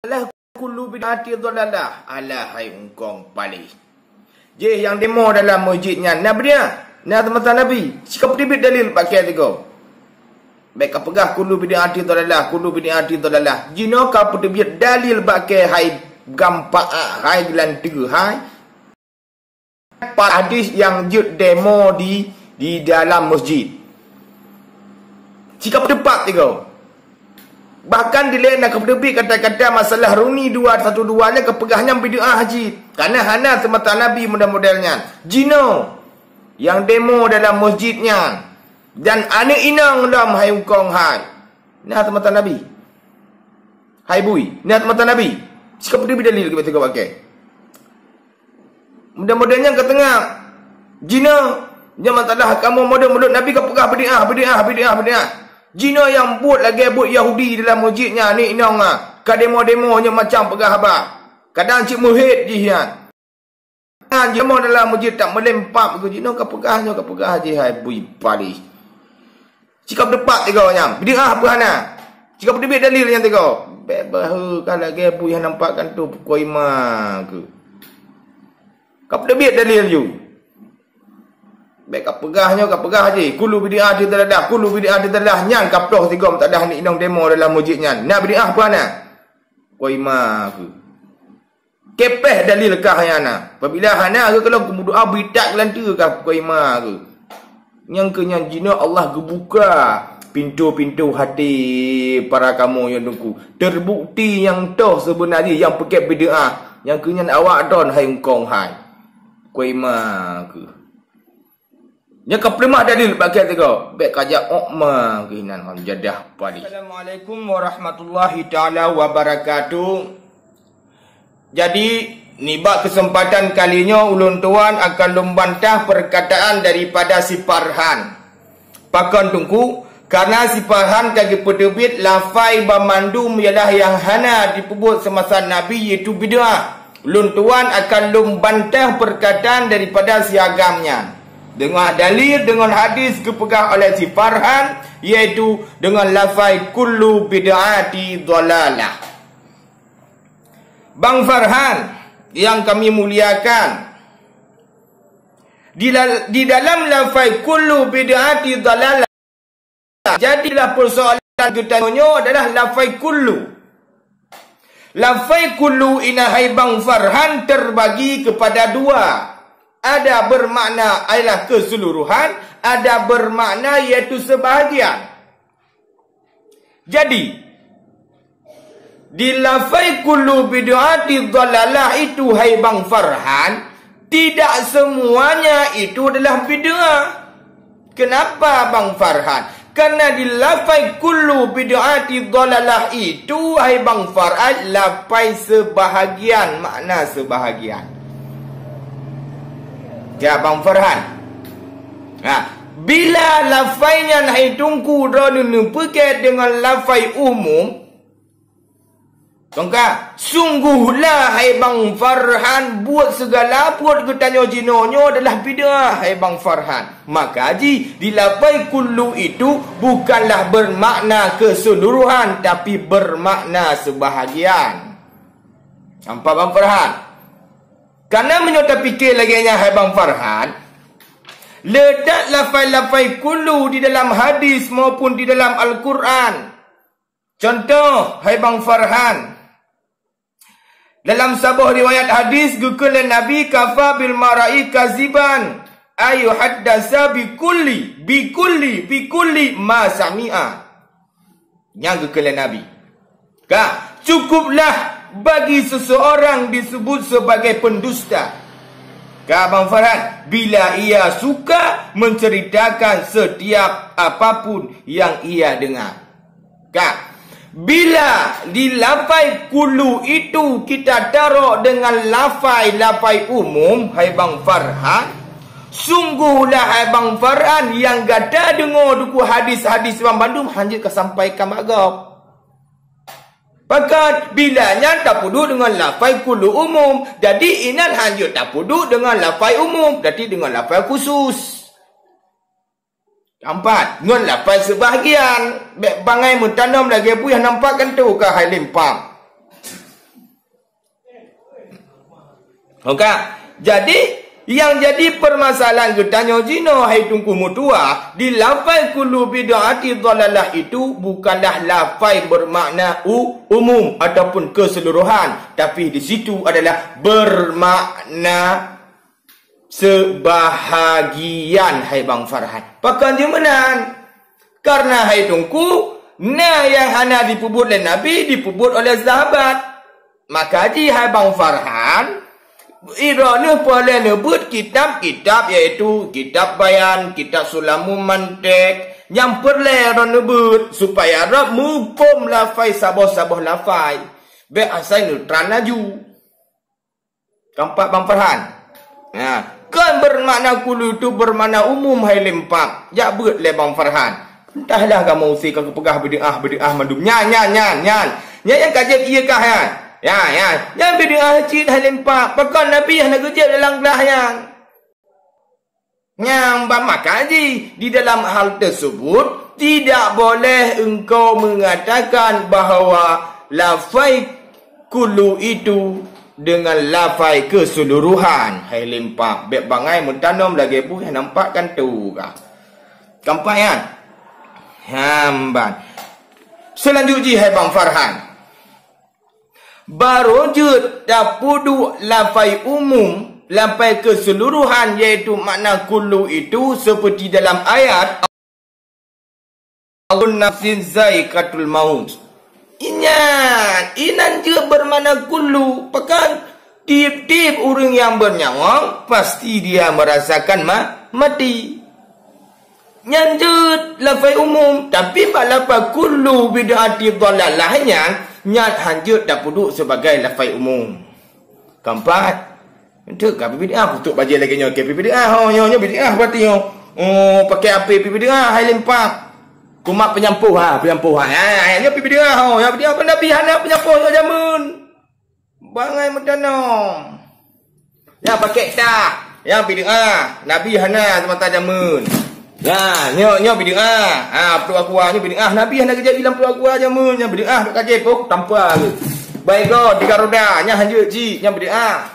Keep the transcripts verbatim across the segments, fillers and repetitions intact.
Alah kullu bid'atin dhalalah. Alah hai ungkong paléh. Jih nyang demo dalam meuseujid nyan na bid'ah, na teumata Nabi. Sikapeuteubiet dalil bak kèe sigoe. Bèk kapeugah kullu bid'atin dhalalah, kullu bid'atin dhalalah. Jinoe kapeuteubiet dalil bak kèe hai gampang, hai geulanteue, hai. Pat hadis nyang jeuet demo di, di dalam meuseujid. Sikapeuteupat sigoe. Bahkan dilèe na kapeuteubiet kata-kata masalah runi dua satu dua nyan kapeugah nyan bid'ah cit. Kareuna hana teumata Nabi model-model nyan. Jinoe nyang demo dalam meuseujid nyan dan aneuk inong lom hai ungkong hai. Na teumata Nabi. Hai bui, na teumata Nabi. Sikapeuteubiet dalil keu beutôi bak kèe. Mudah-mudahan nyang ka teungoh jinoe, nyan masalah kamoe model-model Nabi kapeugah bid'ah, bid'ah, bid'ah, bid'ah. Jinoe nyang buet lagèe buet Yahudi dalam meuseujid nyan, aneuk inong, ah, ka demo-demo nyoe macam peugah haba. Kadang cit meuhét jih nyan. Nyan jinoe dalam meuseujid tak meulempap keu jinoe kapeugah nyoe kapeugah jih hai bui paléh. Sikapeuteupat sigoe nyan, bid'ah peue hana. Sikapeuteubiet dalil nyan sigoe. Bèk baheu ka lagèe bui hana nampak kan tu pukoi ma keuh. Kapeuteubiet dalil ju. Bèk kapeugah nyoe kapeugah jih. Kullu bid'atin dhalalah, kullu bid'atin dhalalah. Nyan kaploh sigoe meusadah aneuk inong demo dalam meuseujid nyan. Na bid'ah peue hana? Pukoi ma keuh. Kepèh dalil kah nyang na. Apabila hana, keu kalon keumudoa beuitak geulanteue kah pukoi ma keuh. Nyang keu nyan jinoe Allah geubuka pintoe-pintoe haté para kamoe nyang teungku. Teubukti nyang toh seubeuna jih nyang peuket bid'ah. Nyang keu nyan awak droen hai ungkong hai. Pukoi ma keuh. Nyan ka peuleumah dalil bak kèe sigoe. Bèk kajak ôk ma keuh inan ngon jadah paléh. Assalamualaikum warahmatullahi taala wabarakatuh. Jadi, nibak keuseumpatan kali nyoe ulôn tuan akan lôn bantah peurkataan daripada si Farhan. Pakon teungku? Kareuna si Farhan ka geupeuteubiet lafai banmandum ialah nyang hana jipeubuet seumasa Nabi, yaitu bid'ah. Lôn tuan akan lôn bantah peurkataan daripada si agam nyan deungon dalil deungon hadis geupeugah oleh si Farhan, yaitu deungon lafai kullu bid'ati dhalalah. Bang Farhan yang kami muliakan, di, la- di dalam lafai kullu bid'ati dhalalah, jadilah persoalan geutanyoe nyoe adalah lafai kullu. Lafai kullu inan hai Bang Farhan terbagi kepada dua. Ada bermakna ialah keseluruhan, ada bermakna yaitu sebahagian. Jadi, di lafai kullu bid'ati dhalalah itu hai Bang Farhan, tidak semuanya itu adalah bid'ah. Kenapa Bang Farhan? Karena di lafai kullu bid'ati dhalalah itu hai Bang Farhan lafai sebahagian, makna sebahagian. Ya Bang Farhan. Ha, bila lafai nyan hai teungku droeneuh neupeugèt deungon lafai umum, tongka, sungguhlah hai Bang Farhan buet segala buet geutanyoe jinoe nyoe adalah bid'ah hai Bang Farhan. Maka jih di lafai kullu itu bukanlah bermakna keseluruhan tapi bermakna sebahagian. Nampak Bang Farhan? Karena meunyoe tapike lagèe nyan hai Bang Farhan, letak lafai-lafai kullu di dalam hadis maupun di dalam Al-Quran. Contoh, hai Bang Farhan, dalam saboh riwayat hadis geukheun lé Nabi, "Kafa bil mar'i kaziban ayu haddasa bi kulli, bi kulli, bi kulli ma sami'a." Nyang geukheun lé Nabi. Ka, cukuplah bagi seseorang disebut sebagai pendusta. Ka Bang Farhan, bila ia suka menceritakan setiap apapun yang ia dengar. Ka, bila di lafai kullu itu kita taruh dengan lafai-lafai umum, hai Bang Farhan, sungguhlah hai Bang Farhan nyang gata deungoe dukue hadis-hadis banmandum hanjeuet ka sampaikan bak gob. Pakon bila nyan tapeuduek deungon lafai kullu umum, jadi inan hanjeuet tapeuduek deungon lafai umum, jadi deungon lafai khusus. Keempat, ngon lafai sebahagian, bèk bangai meutanom lagèe bui hana nampak kan tu ka hai limpang. Oke. Jadi, yang jadi permasalahan geutanyoe jinoe, hai Teungku meutuah, di lafai kullu bid'ati dhalalah itu bukanlah lafai bermakna u-, umum ataupun keseluruhan, tapi di situ adalah bermakna sebahagian, hai Bang Farhan. Pakon jeuet meunan? Karena hai Teungku, na nyang hana jipeubuet lé Nabi, jipeubuet oleh sahabat. Maka jih hai Bang Farhan, droeneuh peureulée neubeuet kitab-kitab, yaitu kitab bayan, kitab sulamun mantek, nyang peureulée droeneuh beuet supaya droe muphom lafai saboh-saboh lafai. Bék asai neutral laju. Keumpat Bang Farhan. Nah, kon bermakna kullu itu bermakna umum, hai Limpak. Jak beuet lé Bang Farhan. Entahlah kamoe use ka geupeugah bid'ah, bid'ah mandum. Nyan, nyan, nyan, nyan. Nyan nyang ka jeuet ié kah nyan. Nyan, nyan. Nyan bid'ah cit, hai Limpak. Pakon Nabi hana geujeuet dalam glah nyan. Nyang ban maka jih, di dalam hal tersebut, tidak boleh engkau mengatakan bahwa lafai kullu itu dengan lafai keseluruhan. Hai Limpak, bék bangai meutanom lagée buih nyang nampak kan tu kah. Keumpat nyan. Hamban. Selanjut jih, hai Bang Farhan. Barô jeuet tapeuduek lafai umum, lafai keseluruhan, yaitu makna kullu itu seperti dalam ayat, "Kullu nafsin zaiqatul maut." Inyan, inan jeuet bermakna kullu, pakon tieb-tieb ureuëng nyang bernyawa pasti dia merasakan ma-, mati. Nyan jeuet lafai umum, tapi bak lafai kullu bid'ati dhalalah nyan, nyan han jeuet tapeuduek sibagai lafai umum. Keumpat, enteuk ka bid'ah, putôk bajée lagée nyoe keu bid'ah, ho, nyoe, nyoe bid'ah berarti nyoe. Oh, pakai apée bid'ah, hai Limpak. Kumat peunyampôh, ha, peunyampôh, ha. Ha, nyoe bid'ah, ho, nyoe bid'ah, Nabi hana peunyampôh nyoe jameun. Bangai meutanom. Nyang pakai tah, nyang bid'ah. Nabi hana seumata jameun. Nah, nyoe, nyoe bid'ah. Ha, peuet aqua nyoe bid'ah. Nabi hana geujak ilang peuet aqua jameun. Nyang bid'ah dok kajép, oh, tampa lé. Baik go, tiga roda, nyang hanjeuet cit, nyang bid'ah.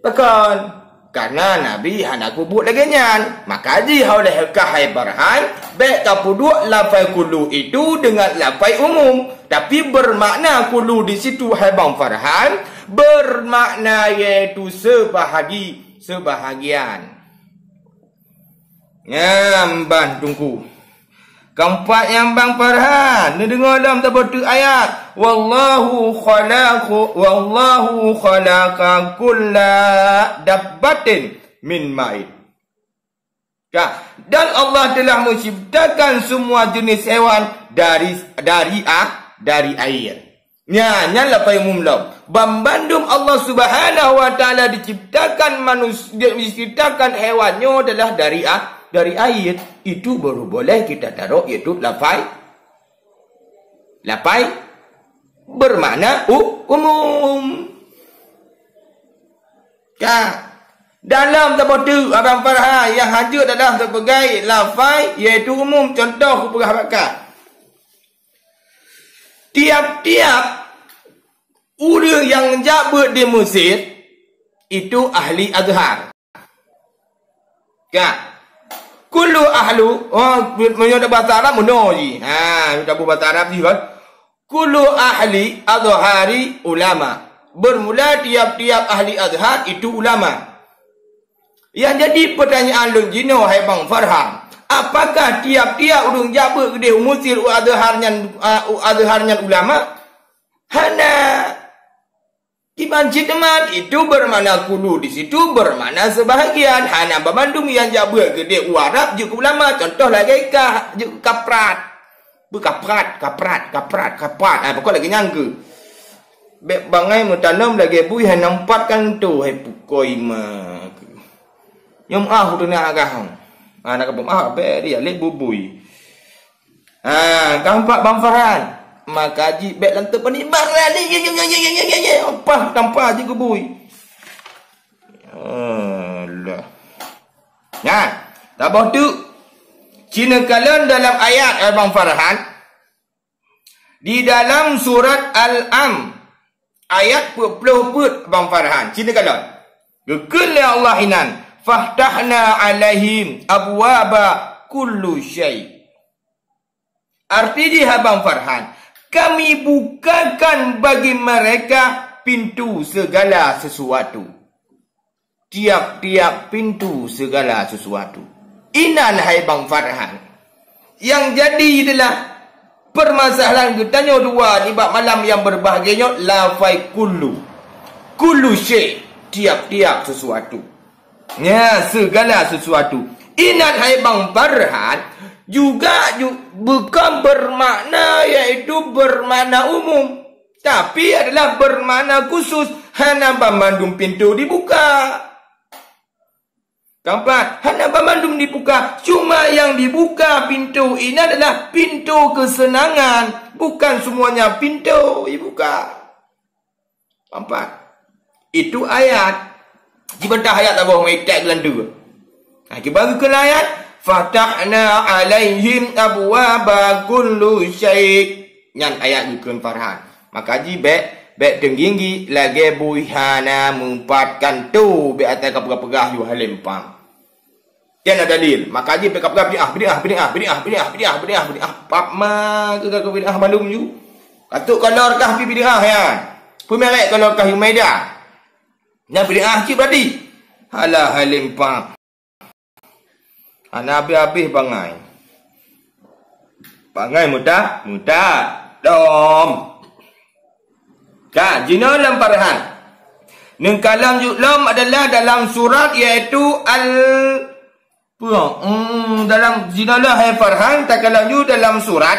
Pakon? Karena Nabi hana peubuet lagée nyan. Maka jih oleh kah hai Farhan, bék tapeuduek lafai kullu itu dengan lafai umum. Tapi bermakna kullu di situ, hai Bang Farhan, bermakna yaitu sebahagi-, sebahagian. Nyan ban Teungku. Keumpat nyan Bang Farhan, neudeungoe lom saboh teuk ayat. "Wallahu khalaqu-, wallahu khalaqa kulla dabbatin min ma'in." Ka, dan Allah telah menciptakan semua jenis hewan dari, dari a-, dari air. Nyan, nyan lafai umum lom. Banmandum Allah Subhanahu wa Taala diciptakan manus-, diciptakan hewan nyoe adalah dari a-, dari air. Itu baru boleh kita taruh iaitu lafai, lafai bermakna u-, umum. Ka. Dalam saboh teuk Abang Farhan nyang hanjeuet dalam sebagai lafai iaitu umum. Contoh kupeugah bak kah. Tiap-tiap ureuëng nyang jak beuet di Mesir, itu ahli Azhar. Ka. Kullu ahlu, oh, meunyoe bahasa Arab meunoe jih. Ha, meunyoe bahasa Arab jih kan. Kullu ahli Azhari ulama. Bermula tiap-tiap ahli Azhar itu ulama. Yang jadi pertanyaan lôn jinoe, hai Bang Farhan, apakah tiap-tiap ureuëng jak beuet keudeh u Mesir u Azhar nyan, uh, u Azhar nyan ulama? Hana. Iban cit teuma itu bermakna kullu di situ bermakna sebahagian. Hana banmandum nyang jak beuet keudeh u Arab jeuet keu ulama. Contoh lagée kah jeuet keu kaprat. Beukaprat, kaprat, kaprat, kaprat. Ah, pokok lagée nyan keuh. Bék bangai meutanom lagée bui hai nampat kan tu, hai pukoi ma. Nyum ah udah nak agah. Ah, nak kebum ah, bék dia lé bubui. Ah, keumpat Bang Farhan. Maka jih bék lanteuk peunibar lé. Ye, ye, ye, ye. Apa tampa jih keu bui. Alah. Nah, taboh tu. Cina kalon dalam ayat, eh, Bang Farhan. Di dalam surat Al-Am. Ayat peuet ploh peuet, Bang Farhan. Sini kalon. Geukheun lé Allah inan, "Fahtahna alaihim abwaba kullu syai." Arti jih, Abang Farhan, kami bukakan bagi mereka pintu segala sesuatu. Tiap-tiap pintu segala sesuatu. Inan hai Bang Farhan. Nyang jadi adalah permasalahan geutanyoe dua nibak malam nyang berbahagia nyoe, lafai kullu. Kullu syai, tiap-tiap sesuatu. Ya, segala sesuatu. Inan hai Bang Farhan, juga ju-, bukan bermakna, yaitu bermakna umum. Tapi adalah bermakna khusus, hana banmandum pintu dibuka. Keempat, hana banmandum dibuka. Cuma yang dibuka pintu ini adalah pintu kesenangan. Bukan semuanya pintu dibuka. Empat. Itu ayat. Jibantah ayat Allah meuikat geulandu. Ha, kiban geukheun ayat, "Fatahna alaihim abwaba kullu syai'." Nyan ayat geukheun Farhan. Maka jih bèk, bèk teungginggi lagèe bui hana meupat kanto, bèk asai kapeugah-peugah yue halém pang. Tiada dalil. Maka jih bèk kapeugah bid'ah, bid'ah, bid'ah. Pap ma keu ka bid'ah malum ju. Katuk kalor kah pi bid'ah nyan. Peumerek kalor kah Humaida. Nyan bid'ah cit berarti. Halah halém pang. Hana habéh-habéh bangai. Bangai meuta, meuta. Dom. Ka, jinoe lom Farhan. Neukalon ju lom adalah dalam surat, yaitu Al-, peue, hmm, dalam jinoe lom hai Farhan, takalon ju dalam surat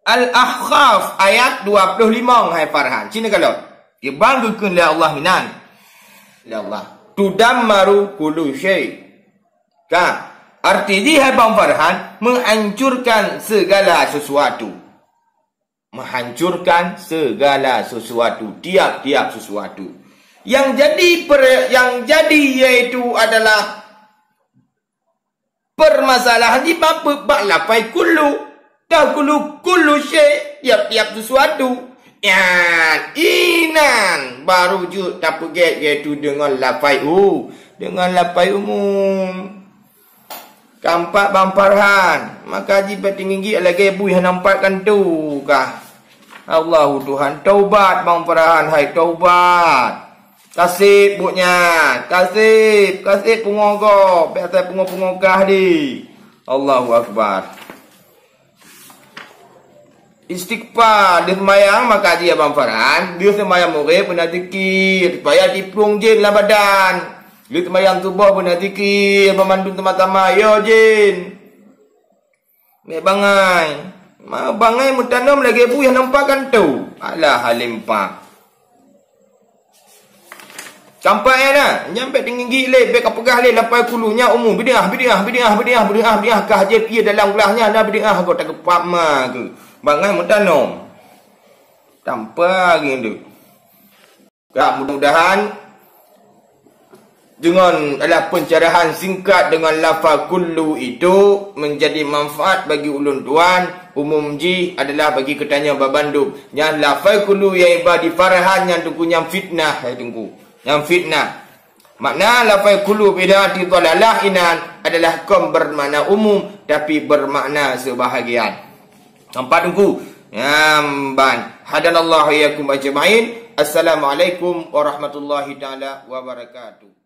Al-Ahqaf ayat dua ploh limong hai Farhan. Sini kalon. Kiban geukheun lé Allah inan. Lé Allah. Tudammaru kullu syai'. Ka. Arti jih hai Bang Farhan, menghancurkan segala sesuatu. Menghancurkan segala sesuatu, tiap-tiap sesuatu. Yang jadi per-, yang jadi yaitu adalah permasalahan di bab, bab lafai kullu. Dahulu kullu syai', tiap-tiap sesuatu. Ya, inan baru jeuet tapeugét yaitu deungon lafai u-, deungon lafai umum. Keempat Bang Farhan, maka jih bèk teungginggi lagèe bui hana meupat kanto kah. Allahu Tuhan, taubat Bang Farhan, hai taubat. Kaseb buet nyan, kaseb, kaseb pungo gob, bèk asai pungo-pungo kah di. Allahu Akbar. Istighfar, di seumayang maka jih Abang Farhan, di seumayang maghrib beuna zikir, supaya jiplueng jén lam badan. Di seumayang suboh beuna zikir, banmandum sama-sama, yo jén. Bèk bangai. Ma bangai meutanom lagèe bui hana meupat kanto. Alah, halém pang. Sampai na, nyan bèk teungginggi lé, bèk kapeugah lé lafai kullu nyan umum. Bid'ah, bid'ah, bid'ah, bid'ah, bid'ah, bid'ah. Kah jép ié dalam glah nyan na bid'ah, kah takeupak ma keu. Bangai meutanom. Tampa rindu. Ka, mudah-mudahan dengan adalah pencerahan singkat dengan lafaz kullu itu menjadi manfaat bagi ulôn tuan, umum jih adalah bagi geutanyoe babandum. Nyan lafaz kullu nyang iba di Farhan nyan Teungku nyan fitnah, hai Teungku. Nyan fitnah. Makna lafaz kullu bid'atin dhalalah inan adalah kon bermakna umum, tapi bermakna sebahagian. Keempat Teungku. Nyan ban. Hadanallahu wa iyyakum ajma'in. Assalamualaikum warahmatullahi taala wabarakatuh.